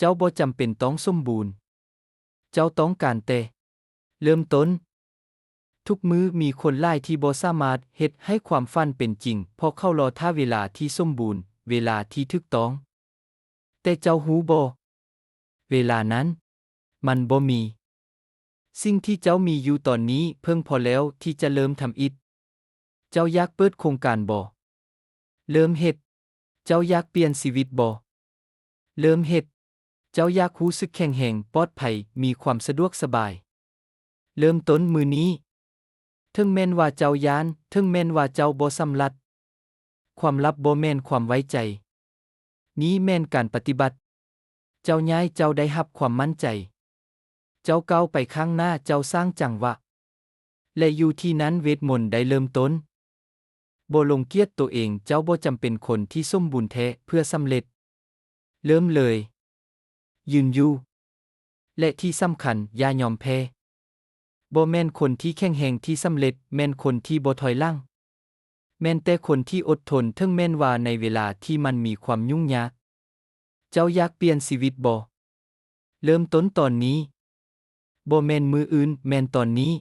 ເຈົ້າບໍ່ຈຳເປັນຕ້ອງສົມບູນ. ເຈົ້າຕ້ອງການແຕ່ເລີ່ມຕົ້ນ. ທຸກມື້ມີຄົນຫຼາຍທີ່ບໍ່ສາມາດເຮັດໃຫ້ຄວາມຝັນເປັນຈິງ ເພາະເຂົາລໍຖ້າເວລາທີ່ສົມບູນ, ເວລາທີ່ຖືກຕ້ອງ. ແຕ່ເຈົ້າຮູ້ບໍ່? ເວລານັ້ນມັນບໍ່ມີ. ສິ່ງທີ່ເຈົ້າມີຢູ່ຕອນນີ້ເພິ່ງພໍແລ້ວທີ່ຈະເລີ່ມທຳອິດ. ເຈົ້າຢາກເປີດໂຄງການບໍ່? ເລີ່ມເຮັດ. ເຈົ້າຢາກປ່ຽນຊີວິດບໍ່? ເລີ່ມເຮັດ. ເຈົ້າຢາກຮູ້ສຶກແຂງແຮງ, ປອດໄພ, ມີຄວາມສະດວກສະບາຍ? ເລີ່ມຕົ້ນມື້ນີ້. ເຖິງແມ່ນວ່າເຈົ້າຢ້ານ, ເຖິງແມ່ນວ່າເຈົ້າບໍ່ສຳລັດ, ຄວາມລັບບໍ່ແມ່ນຄວາມໄວ້ໃຈ. ນີ້ແມ່ນການປະຕິບັດ. ເຈົ້າຍ້າຍ, ເຈົ້າໄດ້ຮັບຄວາມໝັ້ນໃຈ. ເຈົ້າກ້າວໄປຂ້າງໜ້າ, ເຈົ້າສ້າງຈັງຫວະ. ແລະ ຢູ່ທີ່ນັ້ນເວດມົນໄດ້ເລີ່ມຕົ້ນ. ບໍ່ລົງກຽດໂຕເອງ, ເຈົ້າບໍ່ຈຳເປັນຄົນທີ່ສົມບູນແທ້ເພື່ອສຳເລັດ. ເລີ່ມເລີຍ. ຢືນຢູ່. ແລະ ທີ່ສຳຄັນ, ຢ່າຍອມແພ້. ບໍ່ແມ່ນຄົນທີ່ແຂງແຮງທີ່ສຳເລັດ, ແມ່ນຄົນທີ່ບໍ່ຖອຍຫຼັງ. ແມ່ນແຕ່ຄົນທີ່ອົດທົນ, ເຖິງແມ່ນວ່າໃນເວລາທີ່ມັນມີຄວາມຫຍຸ້ງຍາກ. ເຈົ້າຢາກປ່ຽນຊີວິດບໍ່? ເລີ່ມຕົ້ນຕອນນີ້. ບໍ່ແມ່ນມື້ອື່ນ, ແມ່ນຕອນນີ້.